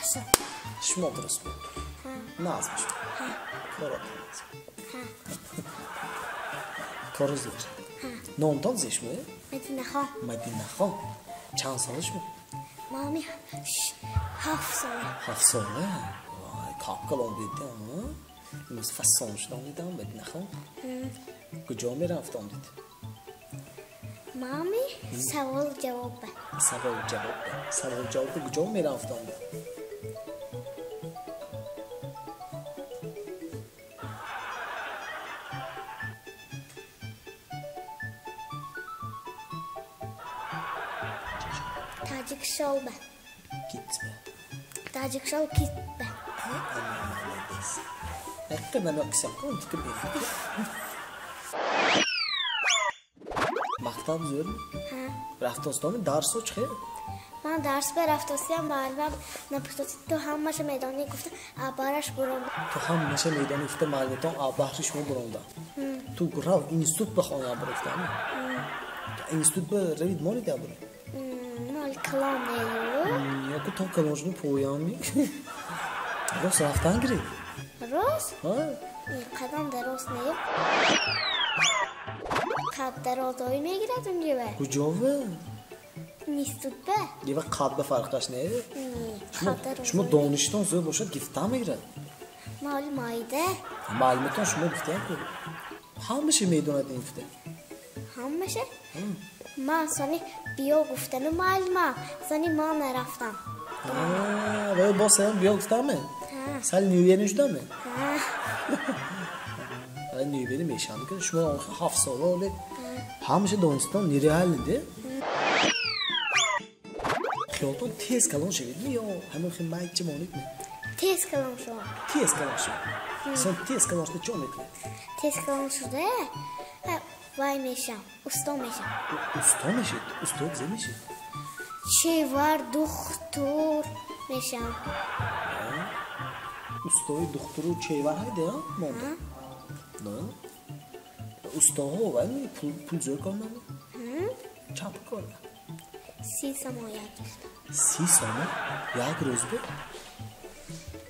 10 сол. Шумо дуруст буд. Нағз бошед. Коротон нағз. Кори зӯр. Номтон зе шумо? Мадинахон. Мадинахон. Чанд сола шумо? Мами 7 сола. 7 сола? Вой, кап-калон дидам, а? Имрӯз фасон шудам дидам, Мадинахон. Куҷо мерафтам дид? Мами савол ҷавоб. Савол ҷавоб. Савол ҷавоб куҷо мерафтам дид? Тоҷикшолба. Китба. Тоҷикшол китба. Молодец. Якка намёксам кун тики бефикр. Мактаб зӯрми? Ҳа. Рафтостоми дарсо чӣ хел? Ман дарс ба рафтосиям, муаллимам напурсоси, ту ҳамаша медонӣ гуфта, абараш буромда. Ту ҳамаша медонӣ гуфта, муаллиматон баҳри шумо буромда. Ту рав институт бихон абур гуфтами? Институт ба равид монед абур? Моли калон нею. Яку то калон шуди поями. Рост рафтан гиред? Рост? Ҳа. Қадам дароз нею. Қад дарозоӣ мегирад унҷава. Куҷова? Институтба. Ева қад ба фарқаш не? Қад дарозоӣ. Шумо доништон зӯр бошад, гифтан мегирад. Моли майда. Маълумотон шумо гуфтаям ку. Ҳамаша медонад ин гуфта. Ҳамаша? Ман сони биё гуфтану муаллимам, сони ман нарафтам. Ва боз саям биё гуфтаме? Сал неуверен шудаме? Ва неуверен мешавам ки шумо 7 сола оле ҳамаша донистон нереально де? Хиёлтон тез калон шаведми ё ҳамон хел майча монедми? Тез калон шавам. Тез калон шавед. Сон тез калон шуда чӣ мекунед? Тез калон шуда вай мешам, усто мешам. Усто мешед? Усто зе мешед? Чевар, духтур мешам. Устои духтуру чевар ҳайде, а? Монда. На? Устоҳо вай пул зӯр кор мекунанд? Чанд пул кор мекунанд? 30 сомон як рӯз. 30 сомон? Як рӯз бу?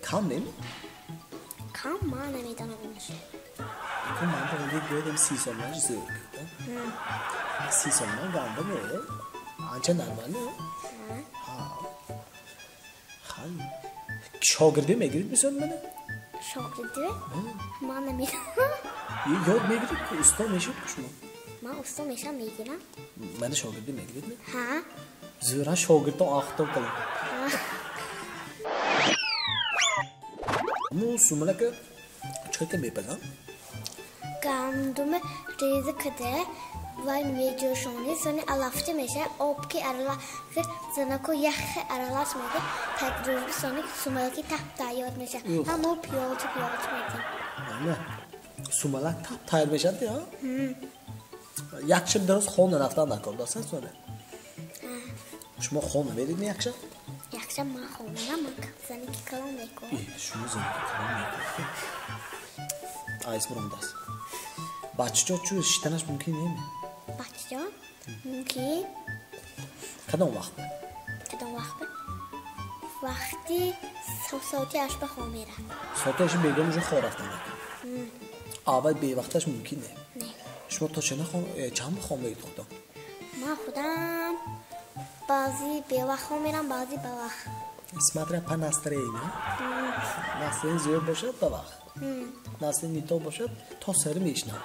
Кам неми? Кам ман намедонам инаш. Ку ман ба онди гӯядам 30 сомонаш зӯр кӯда. 30 сомон ганда не? Анча нормально? Ҳа. Хан. Шогирдӣ мегирид мисол мана? Шогирдӣ? Ман намедонам. Ёд мегирид ку усто мешид ку шумо? Ман усто мешам мегирам. Мана шогирдӣ мегирид ме? Ҳа. Зӯра шогирдон ахтон калам. Му сумалака чӣ ка мепазам? Гандуми реза када вай меҷӯшонӣ, сони алафча мешавад, об ки арала занаку яхе аралаш мега, тадрижи сони сумалаки тап тайёр мешавад. Ҳамо пиёлча пиёлча медиҳем. Ана сумалак тап тайёр мешавад, а? Як шаб дароз хона рафтан накор дастан сони. Шумо хона меридми як шаб? Як шаб ман хона ман заники калон мекунам. Шумо заники калон мекунед. Айс буромдаст. Бачаҷон чӯ шиштанаш мумкин неме? Бачаҷон? Мумкин. Кадом вақт? Кадом вақт? Вақти соати 8 ба хона меравад. Соати 8 бегоҳ уже хоб рафтан мекунад. Аввал бевақташ мумкин не? Не. Шумо то чанд хона мерид худтон? Ман худам баъзи бевақт хона мерам, баъзи бавақт. Смотря по настроению. Настроение зӯр бошад ба вақт. Настроение не то бошад то сари мешинам.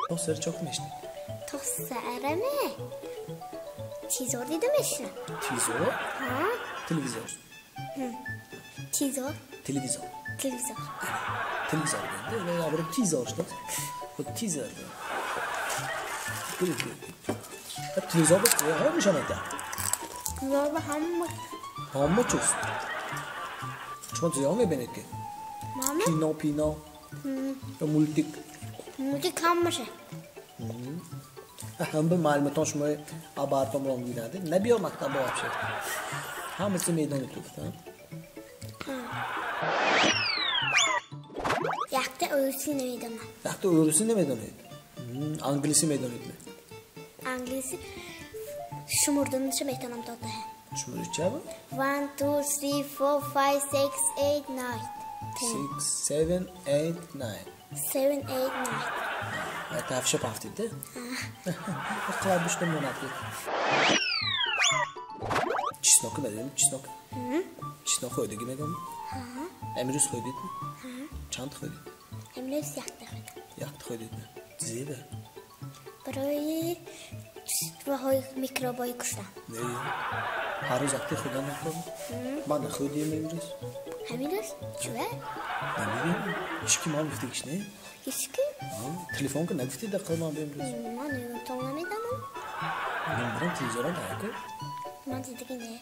То сари чок мешинам. То сараме? Тизор дида мешинам. Тизор? Ҳа. Телевизор. Тизор. Телевизор. Телевизор. Телевизор. Тизор шуд. Тизор. Телевизор ба ҳама нишон медиҳад. Телевизор ба ҳама. Ҳама чиз. Шумо зиёд мебинед ки? Мама? Кино, пино. Ё мултик. Мултик ҳамаша. Ҳам ба маълумотон шумо абартон ром гиранд. Набиё мактаб вообще. Ҳама чиз медонед ту гуфта. Якта урусӣ намедонам. Якта урусӣ намедонед? Англисӣ медонед? Англисӣ Шумурданашо метавонам то 10. Шумури чаба? 1, 2, 3, 4, 5, 6, 8, 9. 6, 7, 8, 9. 7, 8, 9. Это ҳафша пафтид, да? Қилай бушта монад. Чеснок медонем, чеснок? Чеснок хӯрдагӣ мегӯям? Имрӯз хӯрдид? Чанд хӯрдид? Имрӯз якта хӯрдам. Якта хӯрдид? Зеба? Барои ваҳои микробҳои куштан. Не, ҳар рӯз якта хӯрдан накардам. Ман нахӯрдем имрӯз. Ҳамин рӯз? Чӯ? Намедонам. Ҳеч ки ман гуфтагиш не? Ҳеч ки? Телефон ки нагуфтӣ дақиқа ман ба имрӯз. Ман то намедонам. Намедонам, телевизорам даку? Ман дидагӣ не.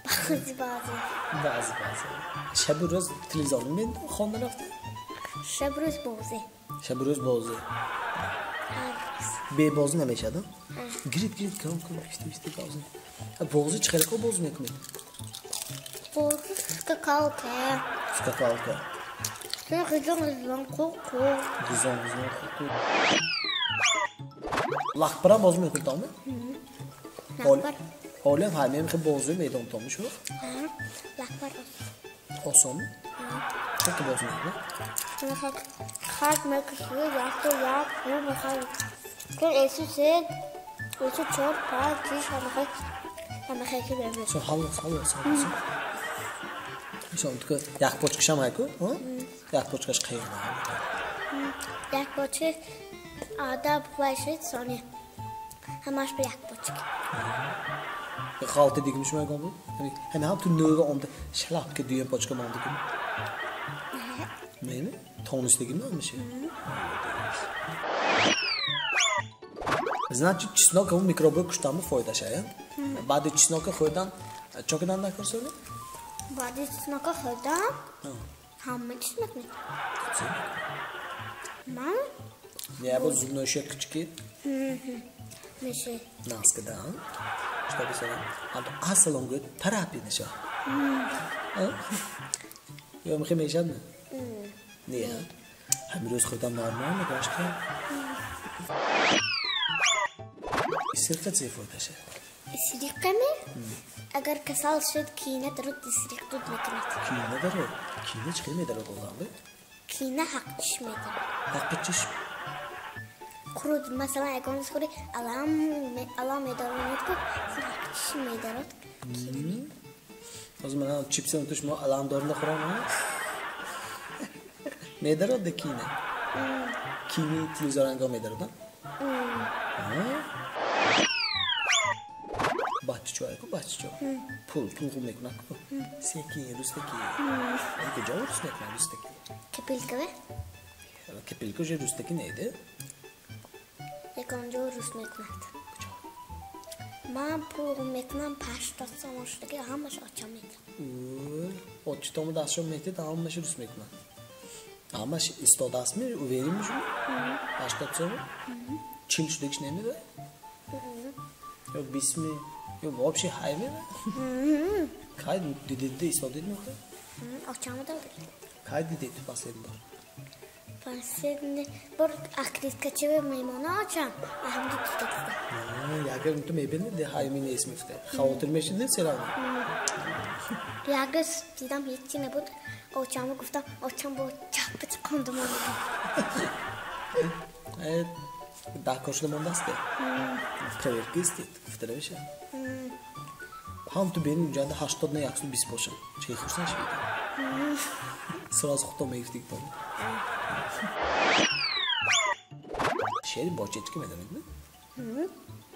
Баъзе баъзе. Баъзе баъзе. Шабу рӯз телевизор мебинед хонда рафта? Шабу рӯз бозӣ. Шабу рӯз бозӣ. Ҳар рӯз. Бебозӣ намешавад? Гирид гирид кам кам бишта бишта бозӣ. Бозӣ чӣ хеле бозӣ мекунед? Бозӣ скакалка. Скакалка. Ғизон ғизон қуқу. Ғизон ғизон қуқу. Лақпарам бозӣ мекунед томи? Лақпар. Ҳолиам ҳамаем хел бозӣ медонам томи шумо? Лақпар осон. Осон? Чӣ ки бозӣ мекунед? Хат мекуши, якто як, ду мехай. Кун эсу се, эсу чор, панҷ, шиш, ҳамахай, ҳамахай ки мебинед. Со ҳалос, ҳалос, ҳалос. Мисол, ту як почкашам ҳайку? Як почкаш қайна. Як почка адаб вайшид сони. Ҳамаш ба як почка. Ғалти дигим шумо ягон буд? Ҳами ҳам ту нӯга омда шалап ки дуюм почка монда ки. Не? Тонистагим намеше. Значит, чеснок ҳамун микробҳои куштанба фоидаша, я? Баъди чеснока хӯрдан чо кардан накор соли? Баъди чеснока хӯрдан ҳама чиз мекунед. Ман? Не, бо зубной щеткачки. Меше. Наска, да. Чтобы салам. Ассалом гӯяд, терапия наша. Ё мехе мешад не? Не, ҳамин рӯз хӯрдан нормально гашта. Сирқа чӣ фоидаша? Сириқами? Агар касал шуд, кина даруд сириқ дуд мекунад. Кина даруд? Кина чӣ хел медарод одам? Кина ҳаққиш медарод. Ҳаққи чиш? Қуруд, масалан, ягон рӯз хӯри алам медаронад ку, ҳаққиш медарод. Ҳозир ман чипсам туш мо алам дорим хӯрам, медарод да кина? Кини телевизорангоҳ медарод, баччо айку баччо пул пул хуб мекунад ку секин рустаки куҷо рус мекунад рустаки? Копилка ве? Копилка уже рустаки неде? Ягон ҷо рус мекунад. Куҷо? Ман пул мекунам 80 сомон шудаги ҳамаш очам медиҳад. Очитому дастшо метед ҳамаш рус мекунад. Ҳамаш истодаастми уверен мешуд? 80 сомон? 40 шудагиш намеда? Ё 20 ми? Ё вообще ҳай мева? Кай дидед истодед мехӯ? Очамада буд. Кай дидед последний бор? Последний бор акрискачеве маймона очам, аҳамди дидагида. Ягар ту мебинед ҳай ми нест мефта. Хавотир мешидед серавно? Ягар дидам ҳеҷ набуд. Очамро гуфтам, очам бо чаппа чақондум. Даҳ шуда мондааст? Проверка истед, гуфта намешавад. Ҳам ту бени унҷанда 80 на 120 бошад. Чӣ хурсанд шавед? Сразу худто мегуфтиг то. Шеъри бочечка медонед, не?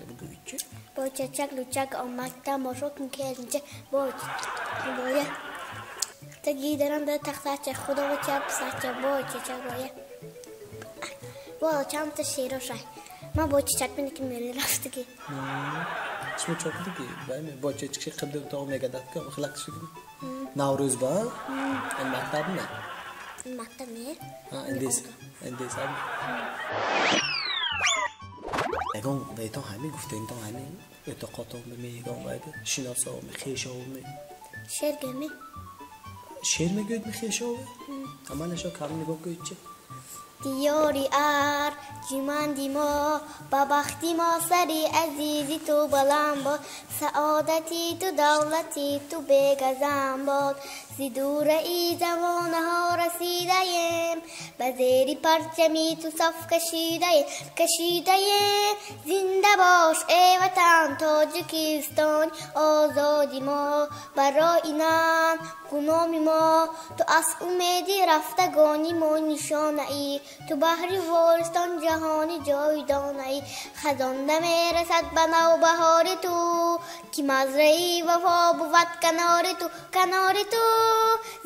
Бигӯед чӣ? Бочечак лучак омад тамошо кун келинча боя. Тагидарам да тахтача худо чап сача бочечак боя. Бо чанд та шеъро шай. Ман бочечак бина ки мели рафтаги. Шумо чо кардиги? Вайме бочечак қибда то мегадад ки хилак шуди. Наврӯз ба? Ин мактаб не? Мактаб не? Ҳа, индес. Индес ҳам. Ягон вайтон ҳамин гуфтаинтон ҳамин эътиқодтон ягон вайда шиносоми хешовми. Шеър гӯми? Шеър мегӯед ми хешове? Амалашо кам нигоҳ гӯед чи? Диёри арҷуманди мо, ба бахти мо сари азизи ту баланд бод, саодати ту давлати ту бегазам бод. Зи дураи замонаҳо расидаем, ба зери парчами ту саф кашидаем, кашидаем. Зинда бош эй ватан, Тоҷикистон озоди мо, барои нан гуноми мо. Ту аз умеди рафтагони мо нишонаӣ, ту баҳри вористон ҷаҳони ҷовидонаӣ. Хазон намерасад ба навбаҳори ту, ки мазраи вафо бувад канори ту, канори ту.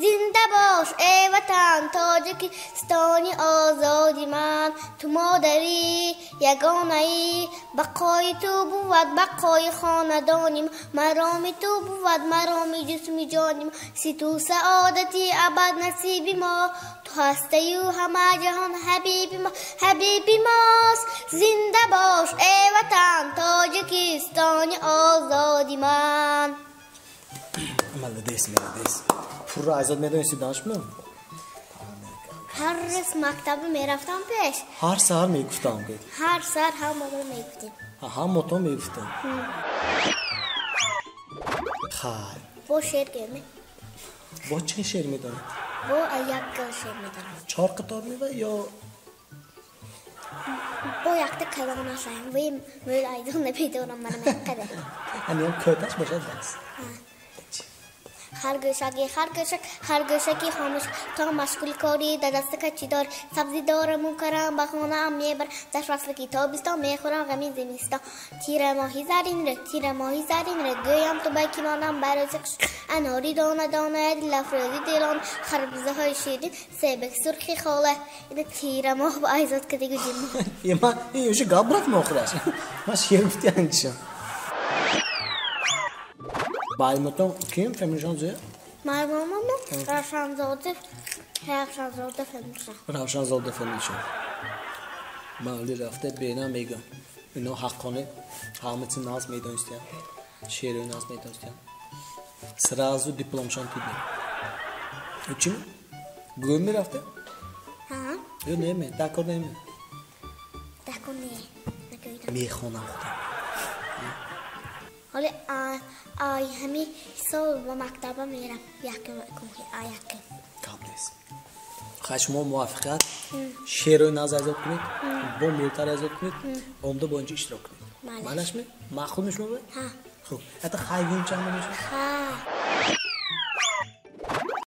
Зинда бош эй ватан, Тоҷикистони озоди ман. Ту модари ягонаӣ, бақои ту бувад бақои хонадоним, мароми ту бувад мароми ҷисми ҷоним. Си ту саодати абад насиби мо, ту ҳастаю ҳама ҷаҳон ҳабиби мо, ҳабиби мост. Зинда бош эй ватан, Тоҷикистони озоди ман. Молодец, молодец. Пурра азод медонисти даншму? Ҳар рӯз мактаба мерафтам пеш. Ҳар саҳар мегуфтам гӯед. Ҳар саҳар ҳамаро мегуфтем. Ҳаматон мегуфтем. Хай. Бо шеър гӯем. Бо чӣ шеър медонед? Бо як гал шеър медонам. Чор қатор мева ё бо якта калонашаем. Ве мӯл айдон намедонам манам якқадар. Ҳамиам кӯташ бошад бас. Харгӯшаки харгӯшак, харгӯшаки хомӯш, то машғули корӣ дар даста качи дор. Сабзӣ дорам мукаррам, ба хонаам мебар, дар фасли тобистон мехӯрам ғами зимистон. Тира моҳи заринро, тира моҳи заринро, гӯям ту ба ки монам барои хуш. Анори дона дона, дилафрӯзи дилон, харбузаҳои ширин, себак сурхи хола. Ина тира моҳ ба айзод кадигу ҷим. Ма ин гап рафт охираш. Ма шеър гуфти анча. Маълумотон ким фамилишон зе? Маълумотон Равшанзода, Равшанзода фамилишон. Равшанзода фамилишон. Мавли рафта бена мегӯям. Ино ҳаққони ҳамаи наз медонистиян. Шеъри наз медонистиян. Сразу дипломшон тидем. Чим? Гӯм мерафта? Ҳа. Ё не ме, дакор не ме. Дакор не. Нагӯидам. Мехонам худам. Ҳоле ай ҳами сол ба мактаба мерам. Якум якум. Гап нест. Хай шумо муваффақият, шеърҳои наз азод кунед, бо мӯлтар азод кунед, омда бо инҷо иштирок кунед. Малашми? Маъқул мешумо? Ҳа. Хуб. Ҳатто хайгун чанд мешавад? Ҳа.